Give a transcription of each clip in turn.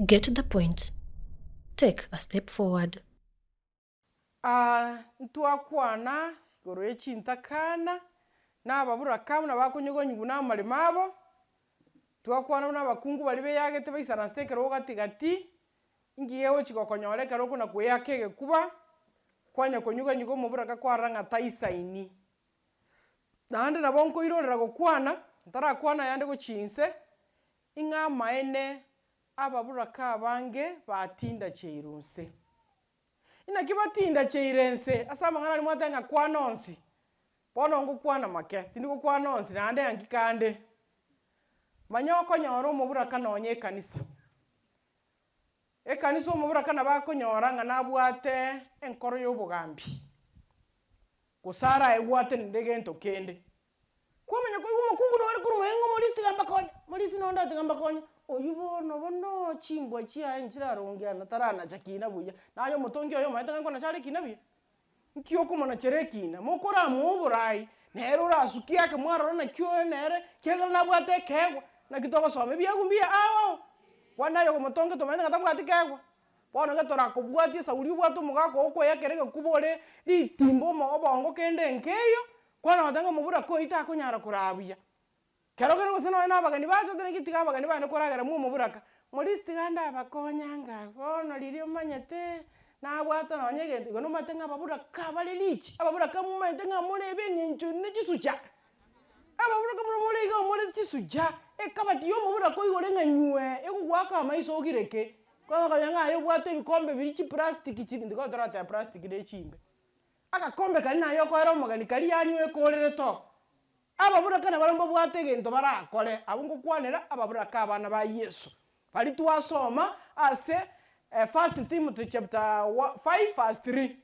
Get the point, take a step forward. Aa ntwakwana igoro ye chintakana, na ababuraka buna bakonyegonyigwa na amaremo abo, twakwana buna abakungu baria beyagete baisaransete ekerogo gati gati, inki gegochi gokonyora ekero okona koeyaka egekuba, kwanya konyuganyuga omoburaka kwarora ng'a taisaini. Naende nabo nkoirorera gokwana, ntarakwana ayande gochia inse, ing'a amaene ababuraka abange batindacheirwe inse. Inaki batindacheire inse ase amang'ana aria mwateba ng'a kwana onsi, bono ngokwana make, tindi gokwana onsi naende anki kande. Manya okonyora omoburaka nonye ekanisa. Ekanisa omoburaka nabo akonyora ng'a nabwate enkoro ya obogambi, gose araegwate nende egento kende. Kwamanya koigwa omokungu nore korwa moyo ng'a omorisia tiga mbakonye, omorisia nonde tiga mbakonye, oywo bono bono chimbwa chiaye nchirarongeana taranacha kina buya, naye omotongi oye omanyete ng'a nkonacha are ekina buya? Nki okomonachera ekina? Mokoramoa oborai, nere orasukie ake mwarora naki oyo nere, ekiagera nabwate ekeegwa, naki togosoma ebiegwa mbuya ao ao, bono aye omotongi tomanyete ng'a tabwati keegwa. Bono getorakobwatie esauri obwate omogaka oo okoeyakera egekuba ore ritimbo omo obongo kende nkeiyo, kwana goteba ng'a omoburaka oyio takonyara koraa buya. Kero kende gose nonye na abageni bachete naki tiga abageni bagende koragera mwa omoburaka, Morisi tiga ndabakonya anga bono riria omanyete nabwate nonye egento igo nomanyete ng'a ababuraka bare rich, ababuraka momanyete ng'a more ebeng'encho ne chisucha. Ababuraka buna more iga more chisucha, ekabati ya omoburaka oigore ng'a nywe, egogoaka amaiso ogireke. Kwamanya konya ng'a aye obwate ebikombe biria chiplastiki chiri ntiga torateba plastic ne chimbe. Agakombe karia naye okoera omogeni karia yaani oekorerete oo. Ababuraka nabarabwo mbabwate egento barakore, abwo ngokwanera ababuraka abana ba Yeso. Baria twasoma ase First Timothy chapter 5 verse 3.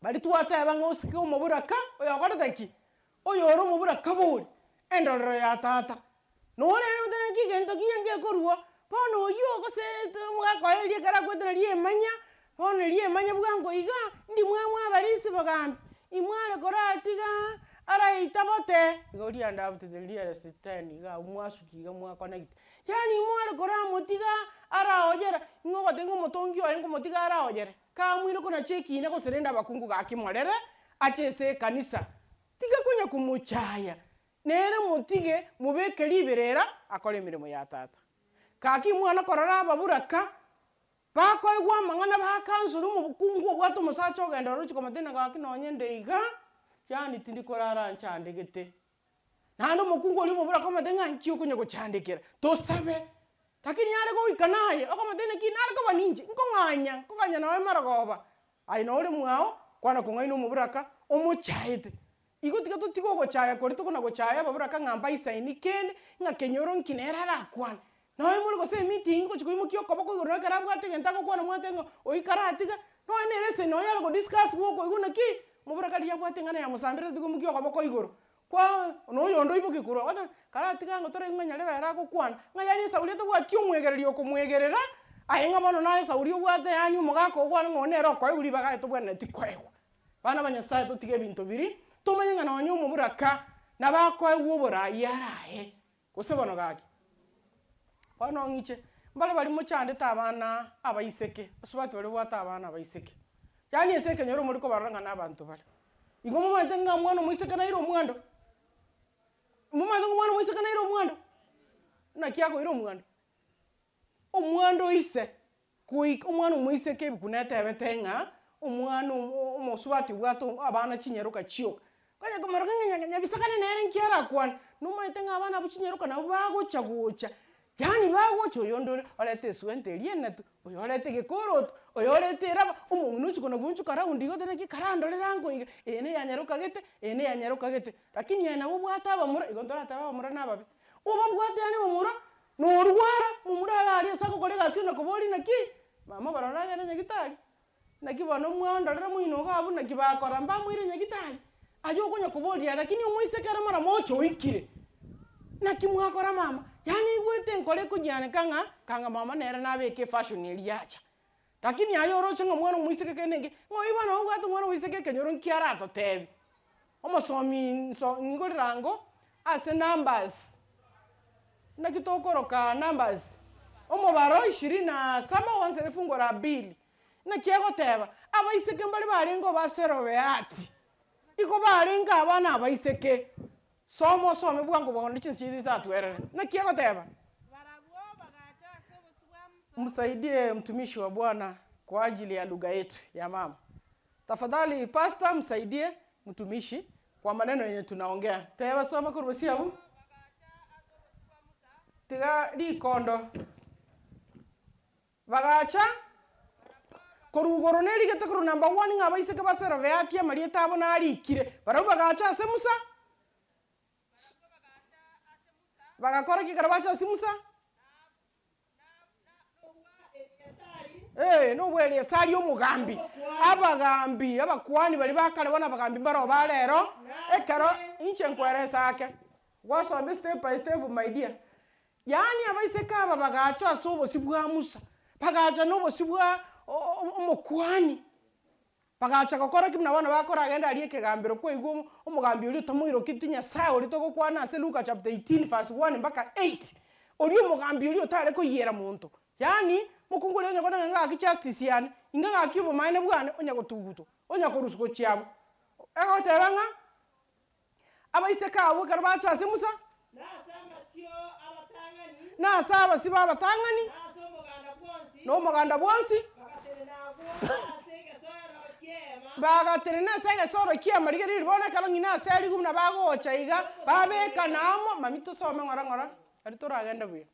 Baria twateba ng'a osike omoburaka oyokorete ki? Oyore omoburaka bori, endorero ya tata. Nore ere otebe ng'a egento kiya ngekorua, bono oyio gose omogaka oye riria ekero akwete nari emanya, bono nari emanya bwango iga, ndi mwamwa abarisia bogambi, imware koratiga araitabote, igo rianda abutete riarese ten iga abwo mwasukia iga mwa connect. Yaani imware koramotiga araojera, ing'o ogoteba ng'a omotongi oye nkomotiga araojere? Kamoire konacha ekiina gose rende abakungu gaki morere ache ase ekanisa, tiga konya komochaya, nere motige mobeke riberera akore emeremo ya tata. Gaki mwana korora ababuraka bakoegwa amang'ana bakansori omokungu obwate omosacha ogenda oroche komotebia gaki nonye nde iga, yaani tindi korara nchandegete. Naende omokungu oria omobura akamotebia ng'a nki okonya gochandekera, tosabe. Lakini are goika naye, okamotebia naki nare koba ninche, nkong'anya, nkoganya nonya marogoba, aye nore mwao, kwana kong'aina omoburaka, omochaete. Igo tiga totige ogochaya koria tokona gochaya ababuraka ng'a mbaisaini kende, ng'a kenyoro nki nere arakwane. Nonya more gose emeeting gochia koimokia okoboko igoro ekero abwate egento agokwana mwateba ng'a oyio karatiga, nonya nere ase nonya are godiscuss gokoigwa naki, moburaka riria abwate eng'ana yamosambire tari koimokia okoboko igoro. Kwa na oyonde oimokie korwa ogoteba karatiga ng'a toraigwe ng'a nyarebe ere agokwana, ng'a yaani esauri etabwati omwegereri okomwegerera, aye ng'a bono naye esauri obwate yaani omogaka okwane ng'a oyo nere okoegwa ribaga aye tobwenereti koegwa. Bana ba Nyasaye totige ebinto biria, tomanye ng'a nonya omoburaka nabo akoegwa oborai araye. Gose bono gaki, bono ng'iche, mbare baria mochandete abana abaiseke, basubati baria babwate abana abaiseke, yaani ase ekenyoro more kobarora ng'a nabanto bare. Igo momanyete ng'a omwana omoiseke naire omwando? Momanyete ng'a omwana omoiseke naire omwando? Naki akoira omwando? Omwando oise. Goika omwana omoiseke ebuku netebete ng'a omwana omosubati obwate abana chinyaroka chioka. Konya komoroka ng'a nya nyabisakane nere nki arakwane, nomanyete ng'a abana abwo chinyaroka nabwo bagocha gocha, yaani bagocha oyonde ore orete eswenta eria enetu, oyo orete egekoroto, oyo orete eraba, omong'ina ochia kona goonchoka round iga oteba naki karandorere ango iga, eye neya nyaroka gete, eye neya nyaroka gete. Lakini aye nabo obwate abamura, igo ntoratebe abamura nababe, obabwate yaani abamura Norwara, momura are aria ase agokora egasi ona koboria naki, mama obarore agende nyagitari, naki bono mwandorera moino iga abwo naki bakora mbamoire nyagitari, aye okonya koboria lakini omoiseke ere mara mocha oikire, naki mwakora mama, yaani aigwete enkoro ekonyianeka ng'a kanga mama nere nabeke efashion eria yacha. Lakini aye oroche ng'a omwana omoiseke kende nki, ng'a oyio bono obwate omwana omoiseke ekenyoro nki aratotebi? Omosomi nso ng'igorere ango ase numbers, naki tokoroka numbers? Omobaro ishirini na saba uanze rifungo la pili. Naki egoteba, Abaiseke mbare barenge obaserobeati, igo barenge abana abaiseke. Soma osome bwango bwango naende chinsa chiaito chitatwerere. Naki egoteba? Barabwo bagacha ase obosio bwa Musa. Msaidie mtumishi wa Bwana kwa ajili ya lugha yetu ya mama. Tafadhali pastor msaidie mtumishi kwa maneno yenye tunaongea. Teba soma korwa bosio abwo. Tiga rikondo. Bagacha korwa igoro nerigete korwa number one ng'a abaiseke ba Seloveati amarieta abo narikire. Barabwo bagacha ase Musa. Bagakora ki ekero bacha ase Musa? Ee, nobwa Eleazari omogambi. Abagambi, abakuani baria ba kare bono abagambi mbaroo ba rero, ekero inche nkweresa ake, gwasomia step by step my dear. Yaani abaiseke aba bagacha ase obosio bwa Musa, bagacha na obosio bwa omokuani, Bagacha gokora ki buna bono bakoragenda aria ekegambero kwaigwa omogambi oria otamoiroketi Nyasae oria togokwana ase Luka chapter 18 verse 1 mpaka 8, oria omogambi oria otare koyiera monto. Yaani mokungu oria onye kona ng'a ng'aki justice yane, inga ng'aki obomaene bwane onya gotugutwa, onya korusia gochia abwo. Egoteba ng'a abaiseke abwo ekero bacha ase Musa, Na ase amasio abatang'ani. Na ase abasio b'abatang'ani. Na ase omoganda bwonsi. Na omoganda bwonsi. Bagatenena agwo ase egesoero ki'eema. Bagatenena ase egesoero ki'eema. Rigereria bono ekero ng'ina ase erigu buna bagocha iga, babekana amo, mami tosome ng'ora ng'ora, aria toragende buya.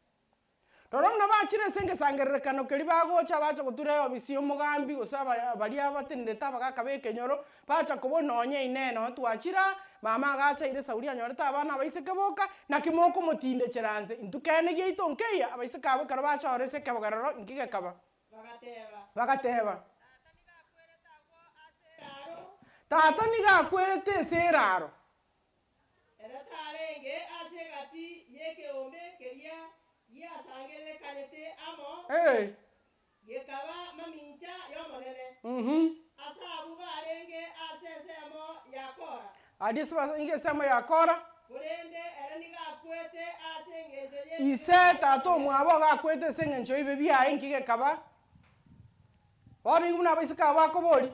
Rora buna bachire ase egesangererekano keria bagocha bacha gotura eofisi y'omogambi gose aba baria batenerete abagaka b'ekenyoro, bacha kobua nonye inee nonye twachire aa, mama agacha aire esauri anyorete abana abaiseke boka, naki mokomotindechera nse? Intwe keene giaito nkeiyo, abaiseke abwo ekero bacha ore ase ekebogerero inki gekaba? Bagateba, Tata nigo akwerete ase eraaro. Ere tarenge ase egati y'ekeombe keria giasangererekanete amo, gekaba mamincha y'Omonene, ase abwo barenge ase ensemo ya Kora. Aria ase barenge ensemo ya Kora. Korende ere nigo akwete ase engencho y'ebibe Ise tata omwabo iga akwete ase engencho y'ebibe biaye, inki gekaba? Bono inwe buna abaiseke aba bakoboria.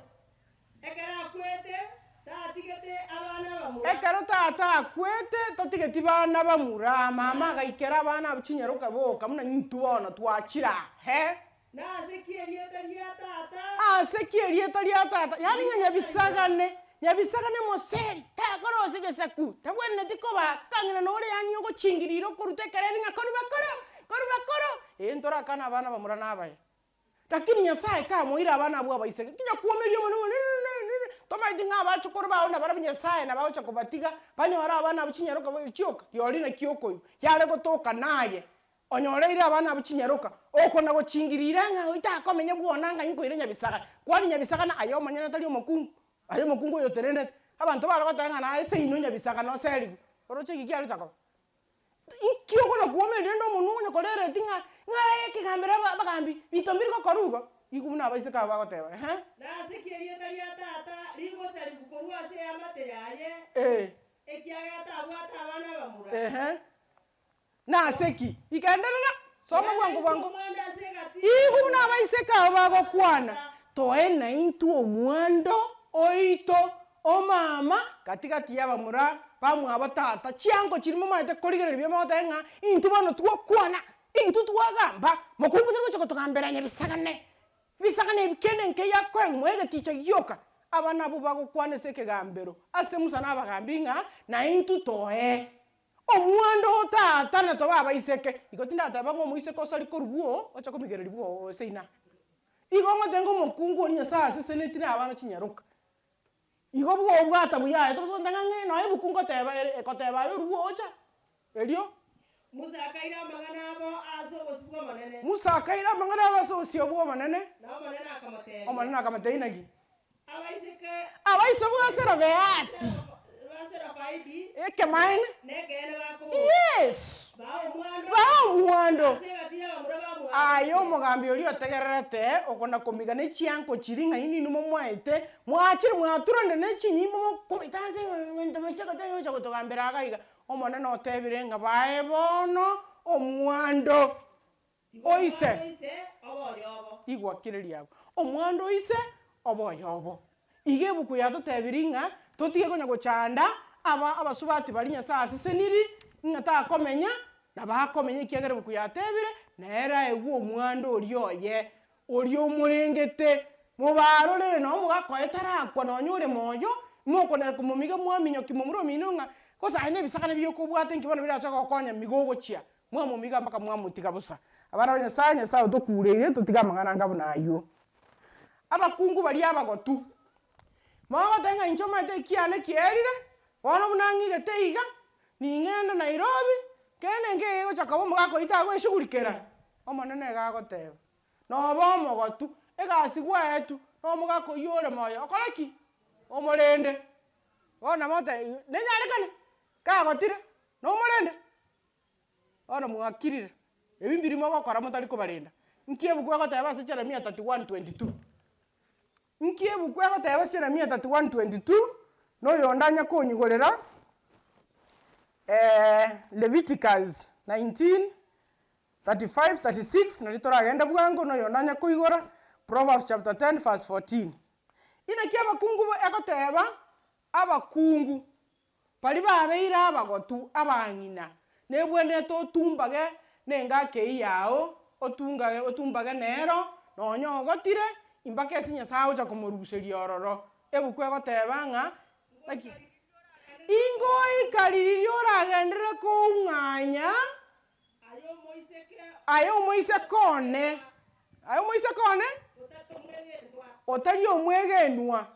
Ekero akwete, tatigete abana bamura. Ekero tata akwete, tatigeti bana bamura. Mama agaikera abana abwo chinyaroka boka, buna intwe bono twachire aa, he. Nase ki erieta ria tata? Ase ki erieta ria tata? Yaani ng'a nyabisagane, nyabisagane moseri, takora ase egesaku, tabwenereti koba kang'ina nore yaani ogochingirira okoruta ekerebi ng'a korwa bakoro, korwa bakoro, ee ntorakane abana bamura nabaya. Lakini Nyasaye kamoire abana abwo abaiseke, tinya kwomeria omonwe ng'a nini tomaeti ng'a abachokoro bao nabarabwo Nyasaye nabo agocha kobatiga, banyore abana abwo chinyaroka chioka, rirorio naki okoigwa. Yare gotoka naye, onyoreire abana abwo chinyaroka, okona gochingirira ng'a oyio takomenya bwona ng'a inkoire nyabisaga, kwani nyabisaga na aye omonyene tari omokungu, aye omokungu oyo otenenete. Abanto bare goteba ng'a naye seino nyabisaga noserigwe, oroche eki kiarocha koba. Inki okona kwomeria rende omonwa okonya korereti ng'a ng'a ekegambero aba abagambi binto mbiri gokorwa igo? Igo buna abaiseke aba bagoteba ehe. Nase ki erieta ria tata rigosarigwa korwa ase eamate yaye, ekiagera tabwate abana abamura? Ehe. Nase ki? Igenderera, soma bwango bwango. Igo buna abaiseke aba bagokwana, toe naintwe omwando oito Omama gati gati y'abamura bamwabo tata, chiango chiria momaete korigereria buya mogoteba ng'a intwe bono twokwana, intwe twagamba, mokungu tari gocha kotogambera nyabisagane, bisagane ebi kende nkeiyo akoegwa moe egeticha gioka. Aba nabwo bagokwana ase ekegambero ase Musa na abagambi ng'a naintwe toe omwando o tata na tobe abaiseke. Igo tindateba ng'a omoiseke osari korwa bwoo oche komigereria bwoo ase ina. Igo ngote ng'a omokungu oria Nyasaye aseseneti na abana chinyaroka. Igo bwobwata buya aye tobaisa gontebia ng'a ng'e nonya ebuku ngoteba ere egoteba aye orue ocha, erio. Musa akaira amang'ana abo ase obosio bw'Omonene. Musa akaira amang'ana abo ase obosio bw'Omonene. Na Omonene akamotebia. Omonene akamotebia inaki? Abaiseke. Abaiso bwa Selobeati. Ba Selofaidi. Ekemaene. Nekeene bakoboka. Yes. Baa omwando. Baa omwando. Ase egati y'abamura bamwabo. Aye omogambi oria otegererete okona-komiga ne chianko chiria ng'a inwe momoete, mwachire mwaturanire ne chinyimbo mokobeta ase ng'a gose gocha gotogambera iga iga. Omonene otebire ng'a bae bono omwando. Tiga Oise. omwando oise obe oyobo. Igwa kire riabo. Omwando oise obe oyobo. Iga ebuku yatotebirie ng'a totige konya gochanda aba abasubati baria Nyasae aseseniri, ng'a takomenya, nabo akomenya ekiagera ebuku yatebire, nere aegwe omwando oria oye, oria omorengete. Mobarorere nonye omogaka oye tarakwa nonye ore moyo, mokonara komomiga mwaminyokia momura omino ng'a gose aye na ebisakane bioka obwate nki bono birache gogokonya miga ogochia, mwamomiga mpaka mwamotiga bosa. Abana ba Nyasaye, Nyasaye otokureire totige amang'ana anga buna aywo. Abakungu baria abagotu, mogoteba ng'a inche omanyete ekiane kiaerire, bono buna ng'igete iga, ning'ende Nairobi, kende nkeiyo egocha koba omogaka oyio tagoeshugurikera, Omonene iga agoteba, noba omogotu, egasi gwaetwe, na omogaka oyio ore moyo okore ki? Omorende. Bono nabo ogoteba nenyarekane, kagotire, nomorende. Bono mwakirire, ebi mbiri mogokora motari kobarenda. Nki ebuku egoteba ase Jeremia 31:22? Nki ebuku egoteba ase Jeremia 31:22, na oyonde anya konyigorera Leviticus 19:35, 36, nario toragende bwango, na oyonde anya koigora Proverbs chapter 10 verse 14. Inaki abakungu egoteba abakungu Baria babeire abagotu abang'ina, nebwenerete otumbage nengaki eyio yao, otungage otumbage nero, nonya ogotire, mpaka ase Nyasae agocha komoruseria ororo. Ebuku egoteba ng'a naki, Ingoika riria oragenderere koung'anya aye omoiseke one, aye omoiseke one otari omwegenwa.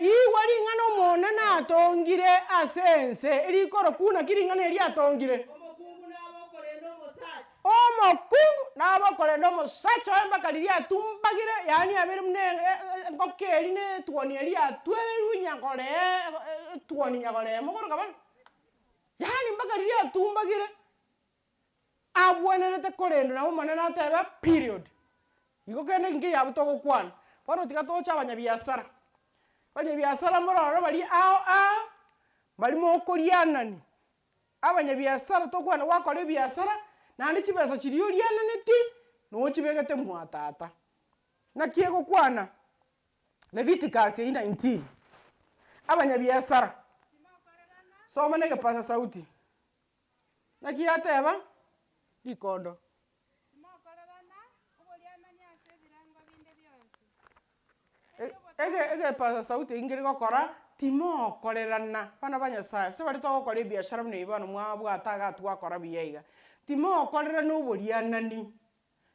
Igwa ring'ana Omonene atongire ase ense, rikorokwa naki ring'ana eri atongire? Omokungu nabe okorenda omosacha oye mpaka riria atumbagire, yaani abeire buna engoko eria na etuoni eria yatwereirwe nyagoree etuoni nyagoree mogoroka bono. Yaani mpaka riria atumbagire, abwenerete korendwa nabo Omonene atebe period. Igo kende inki yabo togokwana. Bono tiga toche abanyabiasara, abanyabiasara mboro ororo baria ao ao, baria mokorianani, abanyabiasara tokwana gwakora ebiasara, naende chibesa chiria oriananeti, nochibegete mwa tata. Naki egokwana? Leviticus eyio 19, abanyabiasara, soma na egepasa sauti. Naki yateba? Rikondo. Timokorerana oborianani ase ebirengo binde bionsi. Ege egepasa sauti eyio nkeri gokora, timokorerana, abana ba Nyasaye, ase baria togokora ebiashara buna ebi bono mwabwata igaa twakora buya iga, timokorerana oborianani.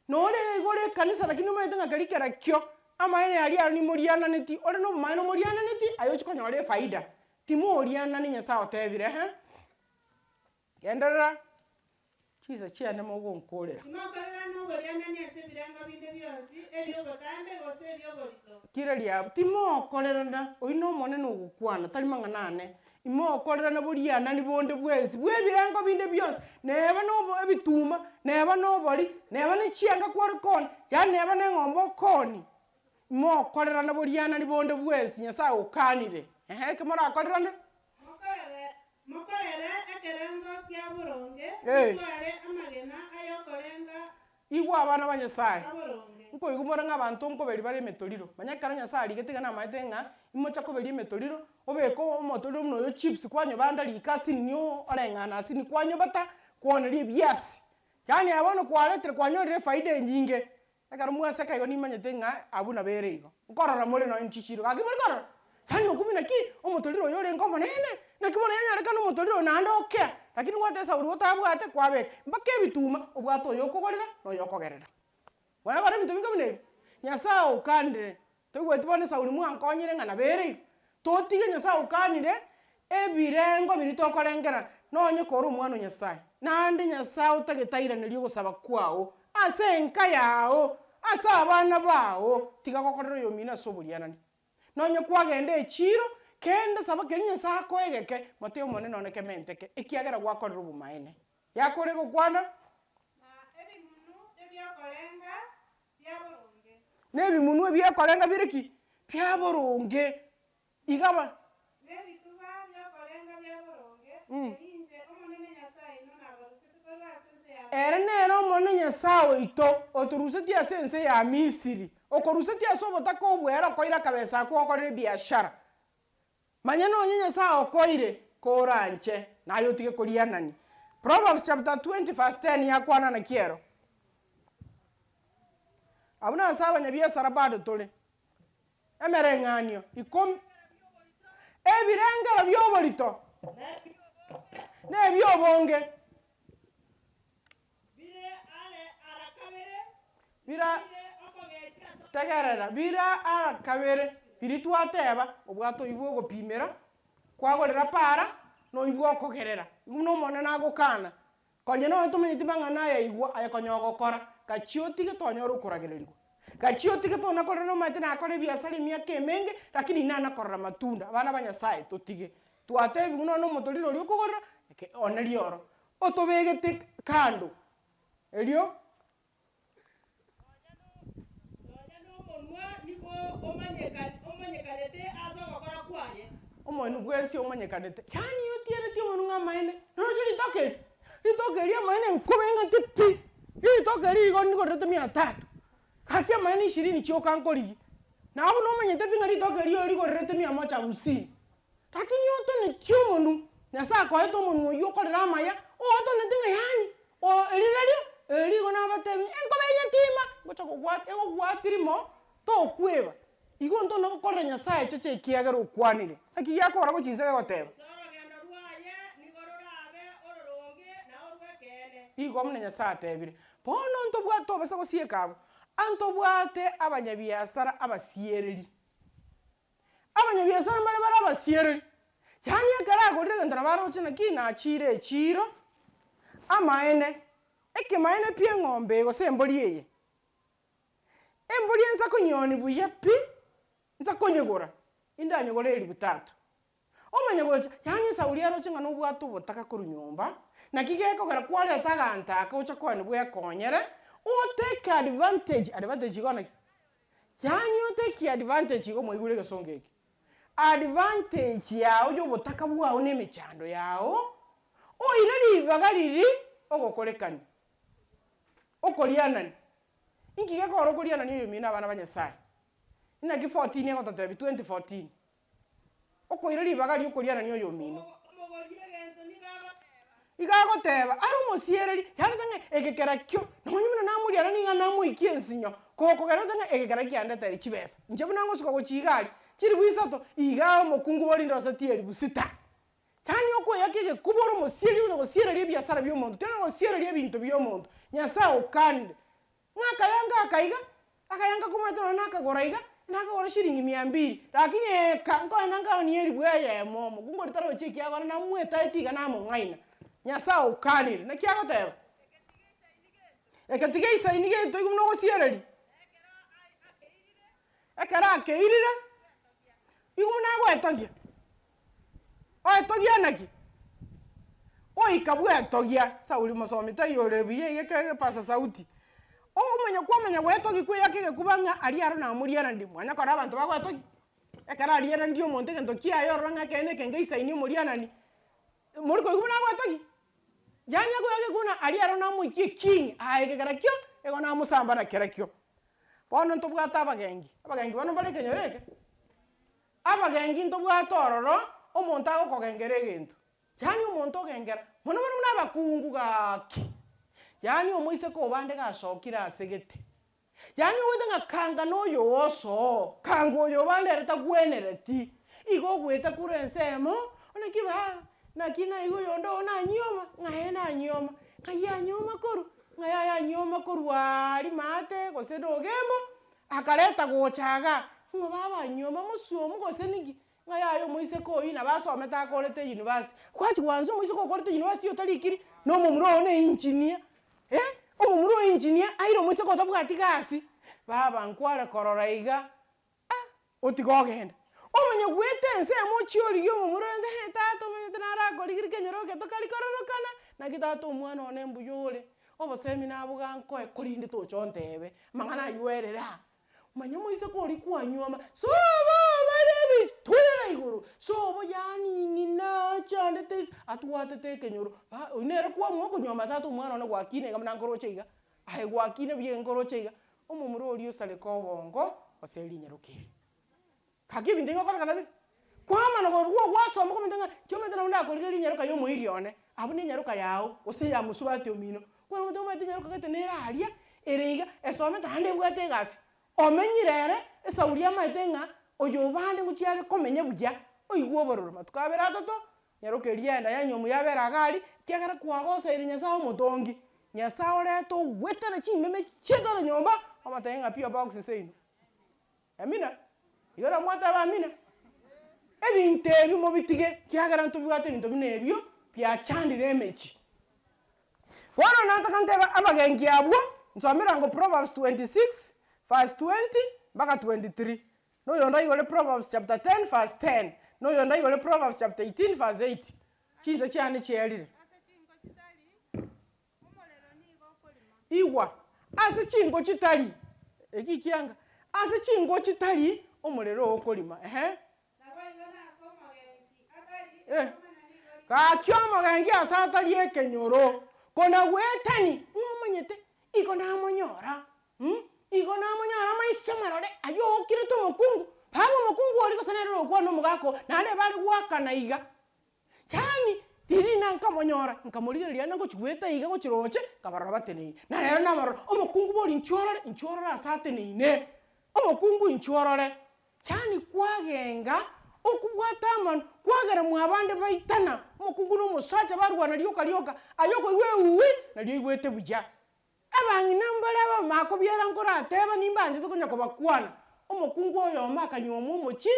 Nore iga ore ekanisa lakini omanyete ng'a keria kerakio amaene aria aro nimoriananeti, ore na obomaene omoriananeti aye ochia konyora efaida. Timorianani Nyasaye otebire ehe. Genderera, chinsa chiane mogonkorera. Timokorerana oborianani ase ebirengo binde bionsi, ebi'obotambe gose ebi'oborito. Kire riabo, timokorerana, oyio n'Omonene ogokwana, tari mang'ana ane. Imokorerana borianani bonde bwensi bw'ebirengo binde bionsi, neba nobo ebituma, neba nobori, neba ne chianga kware koonia, yaani neba ne eng'ombe okoonia, imokorerana borianani bonde bwensi Nyasaye okanire. Ehe, eke morakorerane? Mokorere, mokorere ekerengo kia boronge, Eh. motware amagena ay'okorenga Igwa abana ba Nyasaye, aboronge. nkoigwa more ng'a abanto nkoberia bare emetoriro. Manya ekero Nyasaye arigete iga namanyete ng'a imocha koberia emetoriro, obeke omotoriro buna oyo chips kwanyobanda riko asinini oreng'ana asinini kwanyobata, kwaoneria ebiasi. Yaani aye bono kwaretire kwanyorire efaida enyinge. Ekero mwaseka igo nimanyete ng'a abwo nabo ere igo. Nkorora more nonye chichiro, gaki more korora? Yaani okumia naki omotoriro oyo orenge omonene, naki bono yanyarekana omotoriro oyo naende okea, lakini gwateba esauri otabwate kwabeka mpaka ebituma obwate oyo okogorera na oyo okogerera. Mwanyakora ebinto binga buna ebi? Nyasaye okanire, toigweti bono esauri mwankonyire ng'a nabo ere igo. Totige Nyasaye okanire ebirengo biria tokorengera nonye kore omwana o Nyasaye, naende Nyasaye otagete airanerie ogosaba kwao ase enka yao, ase abana bao, tiga gokorera oyomino ase oborianani. Nonye kwagenda echiiro, kende saba keria Nyasae akoe egeke, motebie Omonene one kementeke, ekiagera gwakorire obomaene. Yakore gokwana. Na ebimunu ebiokorenga bia boronge. Na ebimunu ebiokorenga bire ki? Bia boronge. Iga ba. Nebituba biokorenga bia boronge, eri inche Omonene Nyasae oino nabarusetie korwa ase ense ya Ere nere. Nyasae oito, otorusetie ase ense ya Misiri, okorusetie ase obotaka obwere okoire akabesa akwo gokorera ebiashara. Manya nonye Nyasae okoire koranche, naye otige korianania. Proverbs chapter 20 verse 10 yakwana naki ero? Abwo nase abanyabiasara bado tore. Emereng'anio ikomi. Ebirengero bi'oborito na ebi'obonge. Bira, tegerera, bira ara kabere, biria twateba, obwate oyio bw'ogopimera, kwagorera para, na oyio bw'okogerera. Igo buna Omonene agokana, Konya nonya tomanyeti mang'ana aya igwa, aye konya ogokora, gachia otige tonyore okoragererigwa. Gachia otige tona korera nomanyete nakora ebiasara emiaka emenge, lakini inana korora matunda. Abana ba Nyasaye totige. Twatebigwa nonya na omotoriro oria okogorera, eke one rioro. Otobegete kando, erio. Nonya nomonwa nigo omanyekanete ase ogokora kwaye. Omonwa bwensi omanyekanete, yaani otieretie omonwa ng'a amaene, noroche ritoke eri, ritoke eri amaene nkobe ng'ake pi, ritoke eri igo ndigorerete mia tatu, gaki amaene ishirini chioka nkorigia. Nabo buna omanyete pi ng'a ritoke eri origorerete mia moja hamsini, lakini otonetie omonwa, Nyasaye akoete omonwa oyio okorere amaya, otoneti ng'a yaani eri nario, eri igo nabatebi, enkoba enyatima, ngocha kogwati egogwati rimo, tokweba. Igo ntona gokorera Nyasaye cheche ekiagera okwanire. Naki giakora gochia inse gegoteba. Gose orogendo rwaye nigo rorabe ororonge na orw'ekeene. Igo buna Nyasaye atebire. Bono ntobwate tobasa gosieka abwo, antobwate abanyabiasara abasiereri. Abanyabiasara mbare bare abasiereri, yaani ekero agorire egento nabo aroche naki nachiire echiiro, amaene, ekemaene pi eng'ombe eye gose embori eye, embori eye nsa konyeoni buya pi, nsa konyegora, indanyegore elifu tatu. Omanye gocha, yaani esauri aroche ng'a nobwate obotaka korwa nyomba, naki gekogera kwareta aganto aka ocha koeni bwekonyere, otake advantage, advantage igo naki? Yaani otake advantage igo mwaigure egesongo eke, advantage yao ya obotaka bwao na emechando yao, oire ribaga riria ogokorekani, okorianani. Inki gekogera okorianani oyomino abana ba Nyasaye? Naki 14 egototebia 2014. Okoira ribaga ri'okorianania oyomino. Igo agoteba, are omosiereri, yaani ng'a eke kerakio, nonya buna namorianani niga namoikie ensinyo, gokogera ng'a eke kerakio kiandetere chibesa. Inche buna ngosuka gochia iga aria, chilifu isato, igaa omokungu borinde osetie elifu sita. Yaani okoeyaka egekuba ore omosiereri onya gosiereria ebiasara bi'omonto, tiga gosiereria ebinto bi'omonto. Nyasae okanire. Ng'a akayanga aka iga, akayanga komanyete nonya nakagora iga, nakagora shilingi mia mbili, lakini eka nkoenda nkaonie elifu eyemo, omokungu oria tarochi ekiagera namwetaeti iga namong'aina. Nyasae okanire, naki agoteba? Eke tigeisaini gento igo buna ogosiereria. Ekero akeirire, igo buna agoetogia. Oetogia naki? Oika bwetogia, Sauli mosomi taiyo ore buya iga ekero egepasa sauti. Omanya kwamanya goetogia kweyaka egekuba ng'a aria aro namorianani, mwanya korora abanto bagoetogia. Ekero ariananirie omonto egento kiaye orore ng'a ekeene eke ngeisaini omorianani, mori koigwa buna agoetogia? Yaani akoyaka egekuba ng'a aria aro namoikie eking, aye eke kerakio, igo namosamba na kerakio. Bono ntobwate abagengi, abagengi bono mbare ekenyoro eke. Abagengi ntobwate ororo, omonto agokogengera egento, yaani omonto ogengera, mono mono buna abakungu gaki, yaani omoiseke obande gasokire ase gete, yaani ogoeta ng'a kanga noyo osoo, kanga oyo obande ere tagwenereti, igo ogoeta korwa ensemo, naki baa, naki naigwa oyonde oo nanyioma, ng'a ee nanyioma, ng'ai anyioma korwa, ng'ai aye anyioma korwa aria maate gose na ogembo, Akareta gocha igaa, ng'o baba anyuoma mosuomu gose ninki? Ng'a yaya omoiseke oyio nabo asomete akorete university. Gwachi gwansa omoiseke okorete university otarikiri, na omomura oyo ne engineer, eh, omomura oyo engineer aire omoiseke otabwati gasi, baba nkware korora iga, ah, otiga ogenda. Omanye goeta ensemo ochie origie omomura oyo ng'a tata omanyete narakorigiri kenyoro eke tokari kororokana, naki tata omwana one mbuya ore, Obosemi naboga nkoe, korende tocha ontebe amang'ana ayio erere aa. Manya omoiseke oria kwanyuoma, sobo bare ebiturera igoro, sobo yaani ng'ina achandete ise, atwatete ekenyoro, ba oyio nere kwamua okonyuoma tata omwana one gwakina iga buna nkoroche iga. Aye gwakina buya enkoroche iga, omomura oria osareka obongo, gose rinyaroka eri. Gaki ebinto ebi gokorekana bire, kwamana korwa gwasoma okomanyete ng'a inche omanyete nabo ndakorigereria enyaroka ya omoiri one, abwo na enyaroka yago, gose eya mosubati omino. Bono omonto omanyete enyaroka gete nere aria, ere iga, esomete naende ebwate egasi, omenyire ere, esauri amaete ng'a oyo obande ngochia are komenya buya, oigwe obororo matuko abere atato, nyaroka eria yaenda yanywa omuya abere iga aria, ekiagera kwagoseire Nyasaye omotongi, Nyasaye orete ogwetana chimeme chietore nyomba, omotebie ng'a pi obox seino. Amina. Igo nabo mwateba amina. Ebinto ebi mobitige, ekiagera ntobwate ebinto buna ebio biachandire emechie. Bono nataka ntebe abagenki abwo, nsomere ango Proverbs 26 verse 20 mpaka 23, na oyonde aigore Proverbs chapter 10 verse 10, na oyonde aigore Proverbs chapter 18 verse 8. Chinsa chiane chierire. Ase chinko chitari, omorero nigo okorima. Igwa, ase chinko chitari, eki kianga, ase chinko chitari omorero okorima, ehe. Naboigo nase omogenki atari Eh. ekiomana nigo ri. Gaki omogenki ase atari ekenyoro, kona gwetani, ng'a omanyete, igo namonyora, mh, igo namonyora maiso marore, ayio okirete omokungu, baba omokungu oria gose nere orokwana omogaka oo, naende bare goakana iga. Yaani, riria na nkamonyora, nkamorigereria naende ngochia goeta iga gochia roche, nkabarora bateneine. Na rero nabarora, omokungu bori inchuo orore, inchuo orore ase ateneine, omokungu inchuo orore. Yaani kwagenga, okobwata amanu, kwagera mwabande baitana, omokungu na omosacha barwana rioka rioka, aye okoigwa euui, nario oigwete buya. Abang'ina mbare abamakobiara nkorateba nimbanchete konya kobakwana. Omokungu oyomo akanyuomwa omochie,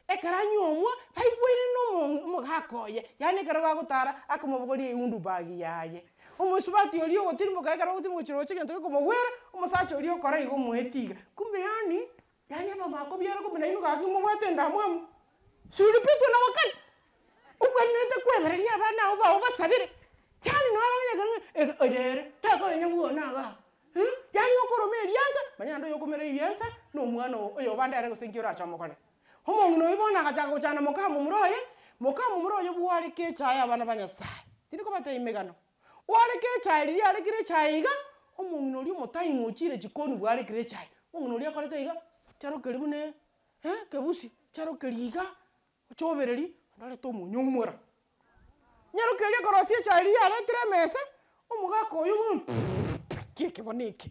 ekero anyuomwa, baigweire na omo omogaka oye, yaani ekero bagotara akomobogoria eundu bag yaye. Omosubati oria ogotirimboka ekero agotirimboka gochia roche egento gekomogwera, omosacha oria okora igo omoeti iga. Kumbe yaani, yaani abamakobiara kumbe nainwe gaki mobwate endamwamu. Siuripitwe na wakati. Obwenerete kwebereria abana abwo bao obasabere, yaani nonya bang'ina ekero ng'a ege oyo ere takonya bwona igaa yaani okoroma eriansa, manya naende oyokomera eriansa na omwana oo oyo obande ere gose nki orache omokore. Omong'ina oyio bono agachaka gochanda moka momura oye, moka momura oye bwareke echae abana ba Nyasaye, tindi kobatebia emegano, bwareke echae riria arekire echae iga, omong'ina oria omotaing'u ochire chikoni bwarekire echae, omong'ina oria akorete iga, charokeria buna kebusi, charokeria iga. Ochobereri, onde orete omonyo oumora. Nyaroke eria ekorosia echae riria yaretire emesa, omogaka oyo bono nki eke bono eke,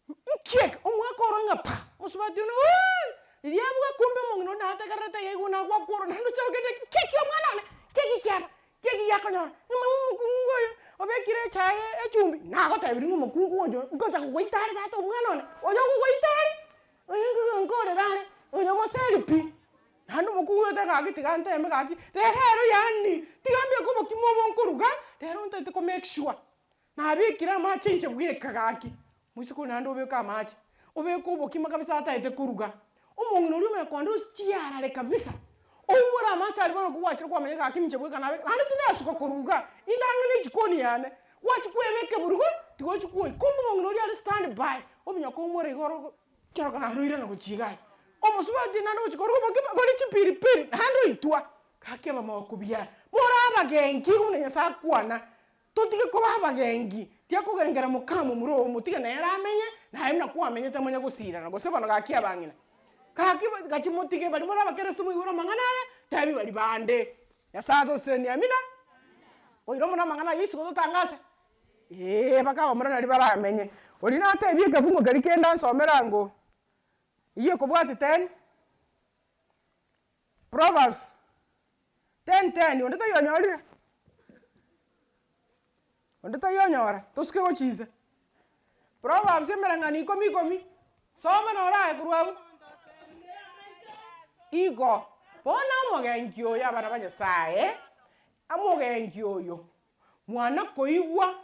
nki eke, omogaka oro ng'a pa, omosubati one ooh, riria abua kumbe omong'ina onde nategererete iga igo nagwakwa oro naende ocharoke naki nki eki omwana one, nki eki kiaba, nki eki giakonyora, nyuma omokungu oyo obekire echae echumbi, nagotebirie ng'a omokungu oyo ngocha kogoita are tata omwana one, oyo okogoita are, oyo nkorera are, oyo moseri pi. Naende omokungu oyo oteba gaki tiga nteme gaki, rero ero yaani tiga mbeke obokima obo nkoruga, rero ntaete ko make sure nabekire amache inche bweka gaki. Moiseke oyo naende obeke amache, obeke obokima kabisa ataete koruga, omong'ina oria omanye kogenda ochiarare kabisa, oumore amache aria bono kogwachire kwamanya gaki ninche bweka nabeka, naende tindasuka koruga, inde ang'e na ejikoni yane, gwachia kwebeka eburugo, tiga ochie kwoyia. Kumbe omong'ina oria are stand by, ominya koumora igoro. Ekiagera naende oirana gochia iga aye, omosubati naende ogochia koruga obokima bore chipiripiri, naende oitwa. Gaki abamaokobiara, more abagenki buna Nyasae akwana, totige koba abagenki, tiga kogengera mokamomura oo, motige nere amenye, naye buna kwamenyete monye gosirana, gose bono gaki abang'ina. Gaki gachia motige baria more abakeresto moigure amang'ana aya, tebi baria bande. Nyasae atosesenie, amina. Oira mono amang'ana ayio isiko totangase. Ee, mpaka abamura naria baramenye. Oria natebie ekefungo keria kende ansomere ango, eyio ekobwatia ten, Proverbs ten ten, onde taiyo onyorire? Onde taiyo onyora? Tosuke gochia inse. Proverbs emereng'anio ikomi ikomi, soma noro aye korwa abwo. Igo, bono omogenki oyo abana ba Nyasaye, omogenki oyo. Mwana koigwa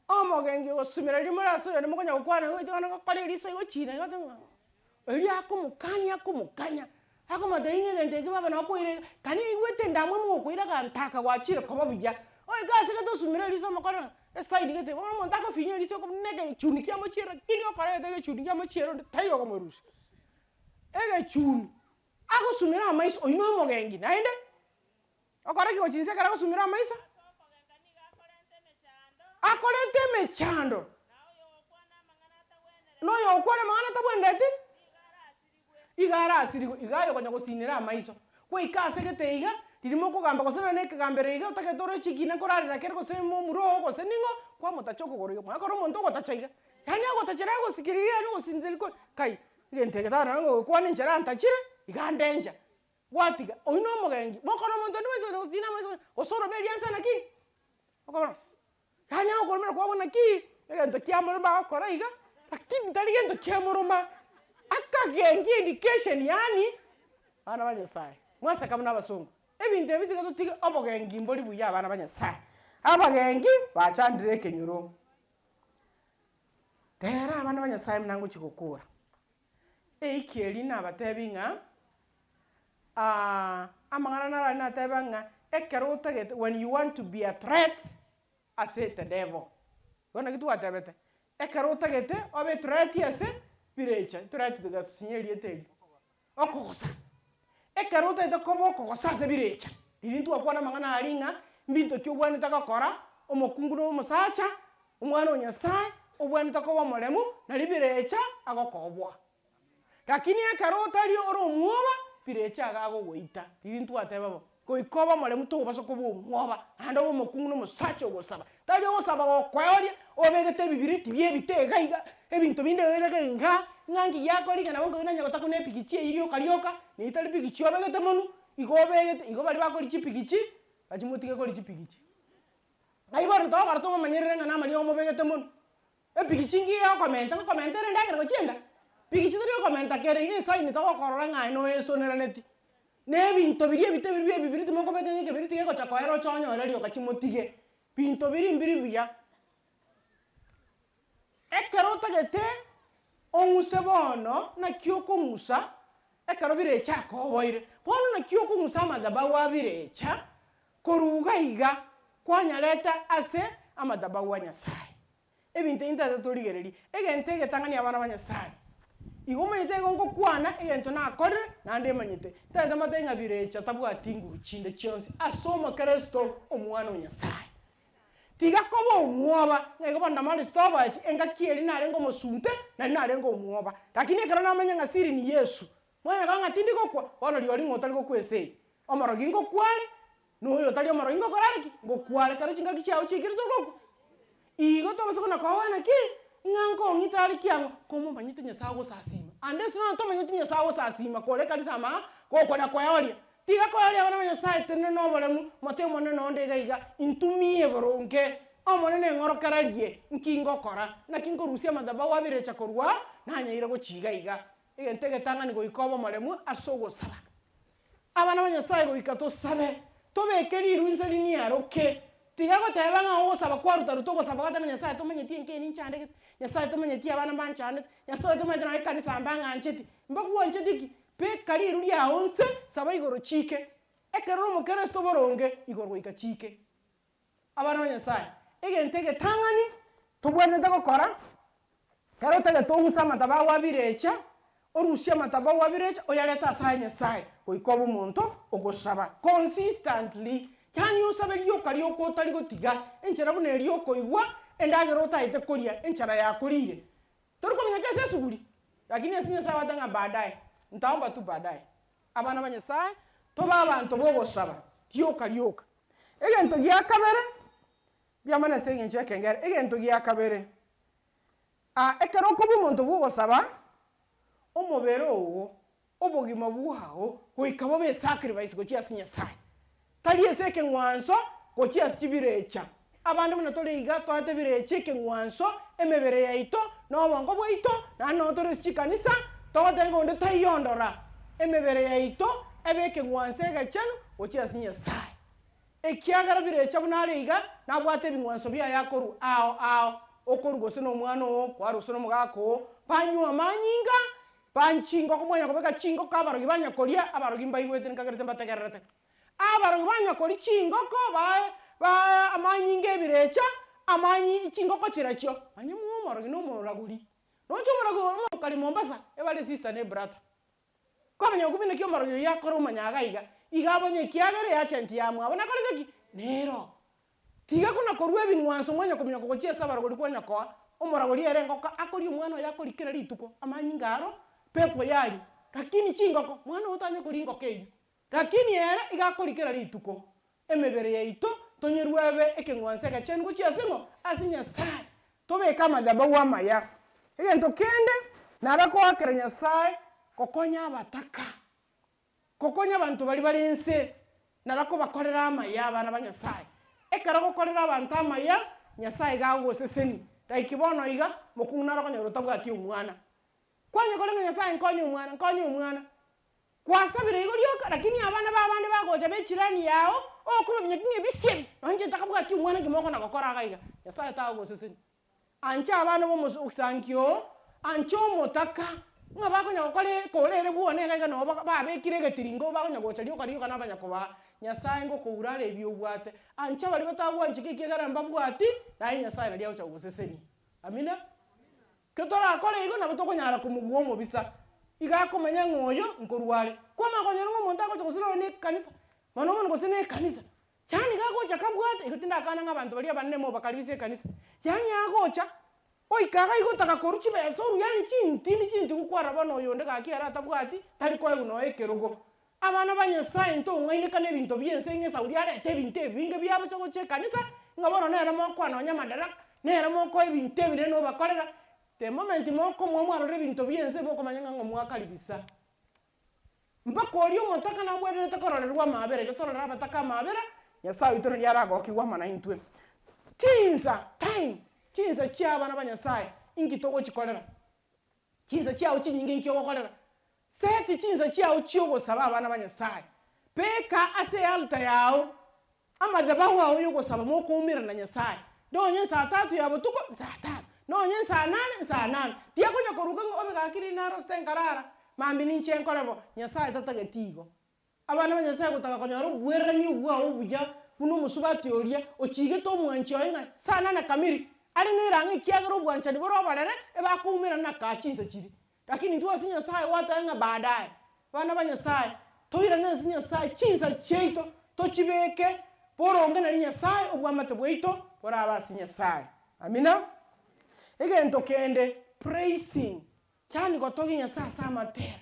omogenki ogosumera riria more ase oyonde mokonya gokwana gocha bono gokora eriso igo china igo oteba ng'a erio akomokania akomokanya, akomotebia ng'a egento eke baba nabo kwaire iga, kani aigwete endamwamu gokoira gantaka gwachire koba buya, oike ase gete osumere eriso omokore ng'a eside gete, bono omonto agofinya eriso buna egechuni kiamochiera kiri okorete egechuni kiamochiera onde taiyo okomorusia. Egechuni, agosumera amaiso oywo na omogenki naende. Okore ki gochia inse ekero agosumire amaiso? Akorente emechando. Na oyokwana amang'ana atabwenereti, iga arasirigwe, iga aye okonya gosinera amaiso. Gwaika ase gete iga, riria mokogamba gose nonye na ekegambero iga otagete ore chikina nkorarera kere gose momura oo gose ning'o, kwamotacha okogoro iga, mwakora omonto ogotacha iga, yaani agotachera agosikiria yaani ogosinzeri ko kai, egento eke tari nonye ngogokwana enchera antachire, iga ndencha. Gwatiga, oyio na omogenki, mokora omonto onde bwensi onya gosina amaiso gose orome eriansa naki? Okobora, yaani agokoromera kwabo naki, egento kiamoroma agokora iga, lakini tari gento kiamoroma, akagenki indication yaani, abana ba Nyasaye, mwaseka buna abasongo, ebinto ebi tiga totige obogenki mbori buya abana ba Nyasaye, abagenki bachandire ekenyoro. Rero abana ba Nyasaye buna ngochia gokora. Eiki eria nabatebi ng'a amang'ana naro aria nateba ng'a ekero otagete when you want to be a threat ase the devil. Igo naki twatebete, ekero otagete obe ethreat ase birecha, ethreat togasusunya erieta erio, okogosa. Ekero otagete koba okogosa ase birecha, riria ntwakwana amang'ana aria ng'a mbinto ki obwenerete gokora, omokungu na omosacha, omwana o Nyasaye, obwenerete koba omoremu, nario birecha agokoboa. Lakini ekero otari ore omwoba, birecha iga agogoita, riria ntwateba bo, goika obe omoremu tobasa koba omwoba, naende obe omokungu na omosacha ogosaba. Tari ogosaba gokoeoria, obegete ebibiriti bia ebite iga iga, ebinto binde obegete iga, ng'a nki giakora iga nabo nkogenda onye gotakuna epigichi eywo rioka rioka, na etari pigichi obegete monwe, igo obegete, igo baria bakoria chipigichi, gachia motige koria chipigichi. Ng'ai bono togokora tobamanyerere ng'a namariogo mobegete monwe. Epigichi ngiya okomenta, ngokomenta ere endagera gochia enda? Pigichi teri okomenta kere iga esaini togokorora ng'a aye noesoneraneti. Na ebinto biria ebite biria bia ebibiriti mokobeka ng'a ekebiriti gegocha koera oche onyore rioka chimotige. Binto biria mbiri buya. Ekero otagete ong'use bono, naki okong'usa ekero birecha akoboire? Bono naki okong'usa amadhabahu a birecha korwa iga iga kwanyareta ase amadhabahu a Nyasaye? Ebinto ebi ntagete torigererie. Egento egetang'ani abana ba Nyasaye, igo omanyete igo ngokwana egento nakorire naende emanyete. Ntagete mbatebie ng'a birecha tabwati nguru chinde chionsi ase omokeresto omwana o Nyasaye. Tiga koba omwoba, ng'a igo bono Damaris toboeti, engaki eria narenge omosunte, naende narenge omwoba. Lakini ekero namanya ng'a siri ni Yesu, mwanya koba ng'a tindi gokwa, bono rirorio ng'a otari gokwa ense eye. Omorogi ngokwa are, na oyo otari omorogi ngokora are ki? Ngokwa are. Ekero chingaki chiao chiaikire torigokwa. Igo tobasa kona koboa naki? Ng'a nkong'ita are kiang'o? Komomanyete Nyasae ogosasima. Ande ase nonya tomanyeti Nyasae ogosasima kore ekanisa ama, gokona koeoria. Tiga koeoria abana ba Nyasae tenena noboremu, mote Omonene onde iga iga, intumie boronge. Omonene eng'orokererie, nki ngokora? Naki nkorusia amadhabahu abirecha korwa aa, nanyaire gochia iga iga. Egento egetang'ani goika obe omoremu ase ogosaba. Abana ba Nyasae goika tosabe, tobeke riru inse riniaroke. Tiga goteba ng'a ogosaba kwaruta-ruta ogosaba gwateba ng'a Nyasae tomanyeti enka eye ninchandegete, Nyasae tomanyeti abana mbanchandete, Nyasae tomanyeti nonye ekanisa mbang'ancheti. Mbagwancheti ki? Beka riru riao inse, saba igoro chike. Ekero ore omokeresto boronge, igoro goika chike. Abana ba Nyasae, egento egetang'ani tobwenerete gokora, ekero otagete ong'use amatabau a birecha, orusie amatabau a birecha oyarete ase aye Nyasae, goika obe omonto ogosaba consistently, yaani osabe rioka rioka otari gotiga, enchera buna eria okoigwa endagera otaete koria, enchara yakorire. Tori kominyoka ase esuguri, lakini ase Nyasae agoteba ng'a baadaye, ntaomba tu baadaye. Abana ba Nyasae, tobe abanto b'ogosaba rioka rioka. Egento gia kabere, mbiamane ase engencho y'ekengere, egento gia kabere, ekero okoba omonto bw'ogosaba, omobere oo, obogima bwao, goika bobe esacrifice gochia ase Nyasae. Tari ase ekeng'wanso gochia ase chibirecha. Abande buna tore iga toete ebirecha ekeng'wanso, emebere yaito, na obongo bwaito, naende nonye tore ase chikanisa, togoteba ng'a onde taiyo ondora. Emebere yaito ebe ekeng'wanso egechenu gochia ase Nyasae. Ekiagera birecha buna are iga, nabwate ebing'wanso biaye akorwa ao ao, okorwa gose nomwana oo, kwarwa gose nomogaka oo, banywa amanyinga, banchingoko mwanya kobeka chingoko abarogi banya koria, abarogi mbaigwete nkagerete mbategererete. Abarogi banya koria chingoko ba ba amanyinga ebirecha, amanyi chingoko chirachio, manya omorogi na omoragori. Roche omorogi oyo omokari Mombasa, ebare esister na ebrother. Kwamanya gokumi naki omorogi oyio akore omanya iga iga, iga abonye ekiagera eagent yamwabo nakorete ki? Nero. Tiga kona korua ebing'wanso mwanya kominyoka gochia ase abaragori kwanya koa. Omoragori ere engoko akoria omwana oye akoria kera rituko, amanyinga aro, pepo yaria. Lakini chingoko, mwana oyo tanya koria engoko eyio. Lakini ere iga akoria kera rituko. Emebere yaito tonyerue ebe ekeng'wanso egechenu gochia ase ng'o? Ase Nyasae. Tobeke amadhabahu amaya. Egento kende nara koakera Nyasae gokonya abataka, gokonya abanto baria bare inse, nara kobakorera amaya abana ba Nyasae. Ekero ogokorera abanto amaya, Nyasae iga agogoseseni. Like bono iga, mokungu nare okonyora otabwati omwana. Kwanya korenda Nyasae nkonye omwana, nkonye omwana. Kwasabire igo rioka, lakini abana b'abande bagocha b'echirani yao, okobamanya ki ng'a ebise ebi, nonye inche ntakabwati omwana nki mokona gokora iga iga. Nyasae tagogosesenia. Ancha abana b'omosanki oo, ancha omotaka, ng'a bakonya gokora ekora ere bwone iga iga nabo babekire egetiringo bakonya gocha rioka rioka nabanya kobaa. Nyasae ngokoura are ebi obwate. Ancha baria batagwancheti ekiagera mbabwati, naye Nyasae naria agocha gogosesenia. Amina. Ekero torakore igo nabo tokonyara komobua omobisa. Iga akomanya ng'a oyo nkorwa are. Kwamanya konyora ng'a omonto agocha gose nonya na ekanisa, mono mono gose na ekanisa, yaani iga agocha kabwate, igo tindakana ng'a abanto baria abanene mobakaribise ekanisa, yaani agocha, oika iga iga otaka korwa chibesa orwe yaani chintindi chintigu kwarora bono oyonde gaki ere atabwati, tari koegwa nonya ekerogo. Abana ba Nyasae ntong'aineka nebinto bi'ense ng'a Esauri arete ebinto ebinge biabocha gocha ekanisa, ng'a bono nere mokoa nonya amadaraka, nere mokoa ebinto ebinene nobakorera. The moment mokomoa mwarorire ebinto bi'ense mokomanya ng'a ng'o mwakaribisa. Mpaka oria omotaka nabwenerete kororerwa amaabera, igo tororere abataka amaabera, Nyasae oito nario aragokigwe amo naintwe. Chinsa, time, chinsa chia abana ba Nyasae inki togochikorera? Chinsa chiao chinyinge inki ogokorera? Seti chinsa chiao chi'ogosaba abana ba Nyasae. Beka ase ealta yao amadhabahu ao y'ogosaba mokoumerana na Nyasae. Nonye nsaa tatu ya botuko, nsaa tatu, nonye nsaa nane, nsaa nane. Tiakonya koruga ng'a obe gaki riria narosete nkarara, mambia ninche nkore bo. Nyasae tatageti igo. Abana ba Nyasae gotaka konyora obwererania bwao obuya buna omosubati oria ochiigete omwanchi oye ng'a sana na kamiri are nerang'o ekiagera obwanchani bore oborere ebakoumerana na kaa chinsa chiria. Lakini intwe ase Nyasae gwateba ng'a baadaye. Abana ba Nyasae toirane ase Nyasae chinsa chiaito tochibeke boronge nari Nyasae obwamate bwaito borabe ase Nyasae. Amina. Egento kende praising Yaani gotogia Nyasae ase amatera.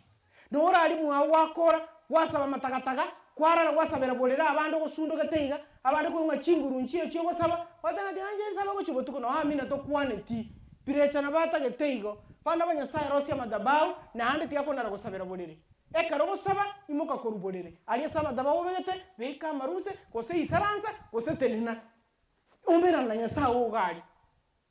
Norari mwao gwakora, gwasaba amatagataga, kwarara gwasabera borere abande ogosundogete iga, abande koigwa ng'a chinguru nchiyo chiogosaba, gwateba ng'a tiga inche nsabe gochia botuko noo amina tokwaneti. Birecha nabo atagete igo. Bana ba Nyasae rosia amadhabahu, naende tiga konara gosabera borere. Ekero ogosaba, imoka korwa borere. Aria ase amadhabahu obegete, beka amaruse, gose isaransa, gose tenena. Umerana na Nyasae oo iga aria.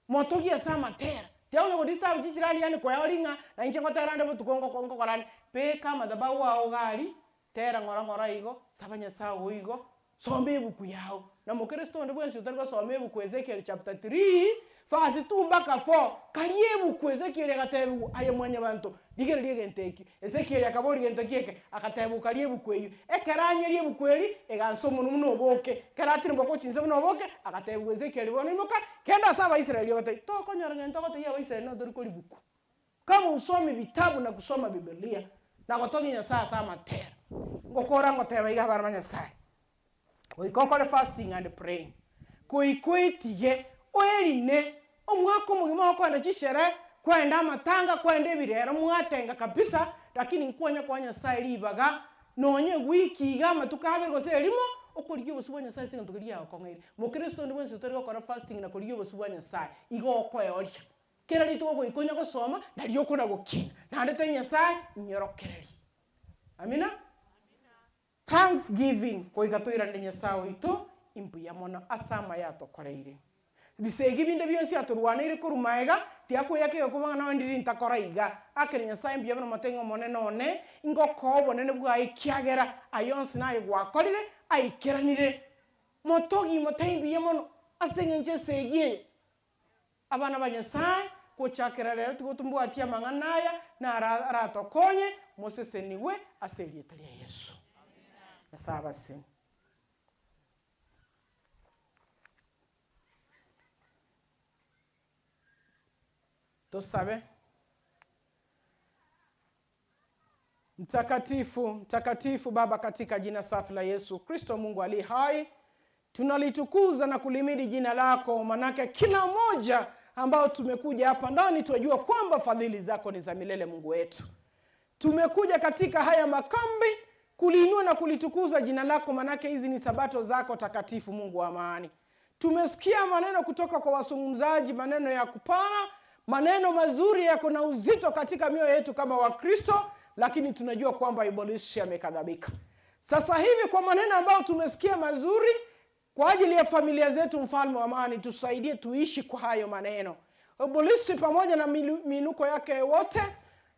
Motogie ase amatera. Tiakonya godisturb chichirani yaani koeoria ng'a na inche ngotera ande botuko ngoko ngokora ande. Beka amadhabahu ao iga aria, tera ng'ora ng'ora igo, saba Nyasae oo igo, soma ebuku yao. Na mokristo onde bwensi otari gosoma ebuku Ezekiel chapter 3 verse 2 mpaka 4, karia ebuku Ezekiel agatebiwa aye mwanyabanto rigereria egento eki. Ezekiel akaboria gento ki eke? Akatebiwa karia ebuku eyio. Ekero anyeria ebuku eria, egansa omonwa buna oboke. Ekero atirimboka ochinse buna oboke, agatebiwa Ezekiel bono imoka, Genda ase Abaisraeli obatebie, Tokonyora gento ogotebia Abaisraeli notori koribuku. Kama husomi vitabu na kusoma Bibilia, na gotogia Nyasae ase amatera. Ngokora ngoteba iga abana ba Nyasae, goika okore fasting and praying, goika oetige, oerine, omwaka omogima okoenda chisherehe, kwenda amatanga, kwenda ebirero mwatenga kabisa, lakini nkonya koa Nyasae ribaga Nonya ewiki iga, amatuko abere gose erimo, okorigia obosio bwa Nyasae ase egento keria giagokong'eire. Mokristo onde bwensi otari gokora fasting na korigia obosio bwa Nyasae, igo okoeoria. Kera rituko goika onya gosoma, nario okona gokina. Naende tari Nyasae, inyorokererie. Amina? Thanksgiving, goika toiranere Nyasae oito imbuya mono ase amaya atokoreire. Bisegi binde bionsi atorwaneire korwa magega, tiakoeyaka egekoba ng'a nonya ndiri ntakora iga. Akere Nyasae mbuya buna omoteng'e omonene one, ngokoa obonene bwaye ekiagera aya onsi naye gwakorire aikeranire. Motogie motebie mbuya mono ase engencho esegi eye. Abana ba Nyasae, gochakera rero tigo tombwatie amang'ana aya, naro aratokonye, mosesenigwe ase erieta ria Yeso. Nyasae abasenie. Tosabe. Mtakatifu, mtakatifu Baba, katika jina safi la Yesu Kristo, Mungu aliye hai, tunalitukuza na kulimidi jina lako, manake kila mmoja ambao tumekuja hapa ndani, twajua kwamba fadhili zako ni za milele, Mungu wetu. Tumekuja katika haya makambi kuliinua na kulitukuza jina lako, manake hizi ni sabato zako takatifu, Mungu wa amani. Tumesikia maneno kutoka kwa wazungumzaji, maneno ya kupana, maneno mazuri yako na uzito katika mioyo yetu kama Wakristo, lakini tunajua kwamba Ibilisi amekadhabika. Sasa hivi kwa maneno ambayo tumesikia mazuri kwa ajili ya familia zetu, mfalme wa amani, tusaidie tuishi kwa hayo maneno. Ibilisi pamoja na miinuko yake wote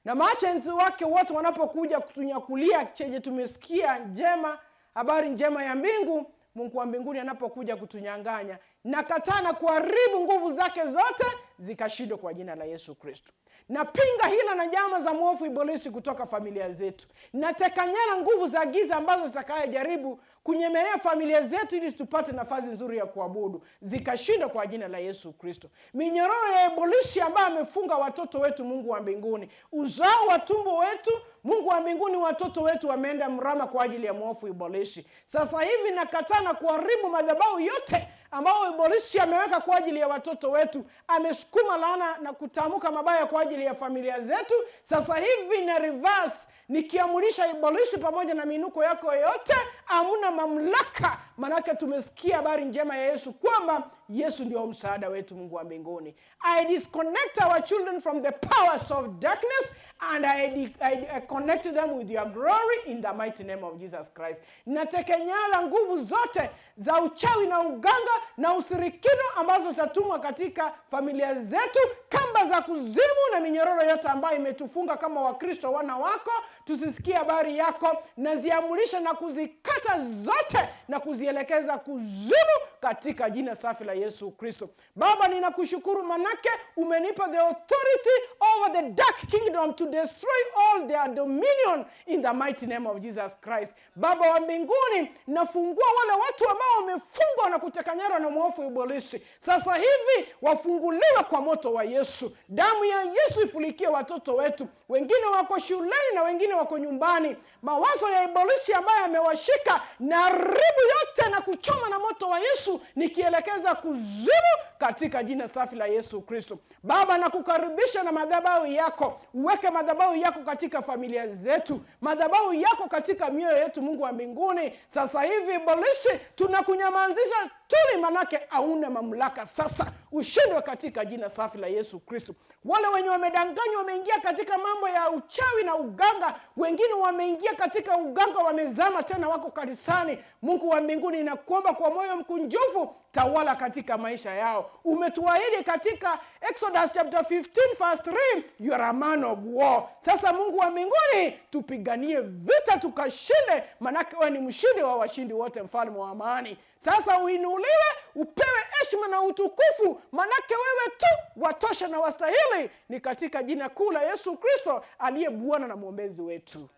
na maachenzi wake wote wanapokuja kutunyakulia chenye tumesikia njema, habari njema ya mbingu, Mungu wa mbinguni anapokuja kutunyang'anya, nakataa na kuharibu nguvu zake zote zikashindwa kwa jina la Yesu Kristo. Napinga hila na njama za mwovu Ibilisi kutoka familia zetu. Nateka nyara nguvu za giza ambazo zitakayejaribu kunyemelea familia zetu ili tupate nafasi nzuri ya kuabudu, zikashindwa kwa jina la Yesu Kristo. Minyororo ya Ibilisi ambayo amefunga watoto wetu, Mungu wa mbinguni, uzao wa tumbo wetu, Mungu wa mbinguni, watoto wetu wameenda mrama kwa ajili ya mwovu Ibilisi. Sasa hivi nakataa na kuharibu madhabahu yote ambao Ibilisi ameweka kwa ajili ya watoto wetu. Amesukuma laana na kutamka mabaya kwa ajili ya familia zetu. Sasa hivi na reverse, nikiamurisha Ibilisi pamoja na miinuko yako yote, hamuna mamlaka. Manake tumesikia habari njema ya Yesu kwamba Yesu ndio msaada wetu, Mungu wa mbinguni. I disconnect our children from the powers of darkness and I connect them with your glory in the mighty name of Jesus Christ. Natekenyala nguvu zote za uchawi na uganga na usirikino ambazo zitatumwa katika familia zetu, kamba za kuzimu na minyororo yote ambayo imetufunga kama Wakristo wana wako, tusisikie habari yako, naziamurisha na kuzikata zote na kuzielekeza kuzimu katika jina safi la Yesu Kristo. Baba, ninakushukuru manake umenipa the authority over the dark kingdom to destroy all their dominion in the mighty name of Jesus Christ. Baba wa mbinguni, nafungua wale watu ambao wamefungwa na kuteka nyara na mwovu Ibilisi. Sasa hivi wafunguliwe kwa moto wa Yesu. Damu ya Yesu ifulikie watoto wetu. Wengine wako shuleni na wengine wako nyumbani. Mawazo ya Ibilisi ambayo yamewashika na ribu yote na kuchoma na moto wa Yesu, nikielekeza kuzimu katika jina safi la Yesu Kristo. Baba, nakukaribisha na madhabahu yako. Uweke madhabahu yako katika familia zetu, madhabahu yako katika mioyo yetu, Mungu wa mbinguni. Sasa hivi Ibilisi tunakunyamazisha tuli, manake hauna mamlaka sasa. Ushindwe katika jina safi la Yesu Kristo. Wale wenye wamedanganywa wameingia katika mambo ya uchawi na uganga, wengine wameingia katika uganga, wamezama tena, wako kanisani. Mungu wa mbinguni, nakuomba kwa moyo mkunjufu, tawala katika maisha yao. Umetuahidi katika Exodus chapter 15 verse 3, you are a man of war. Sasa Mungu wa mbinguni, tupiganie vita tukashinde, manake wewe ni mshindi wa washindi wote, mfalme wa amani. Sasa uinuliwe, upewe heshima na utukufu, manake wewe tu watosha na wastahili. Ni katika jina kuu la Yesu Kristo aliye Bwana na mwombezi wetu.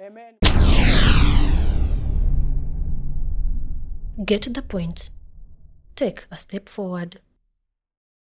Amen. Get the point. Take a step forward.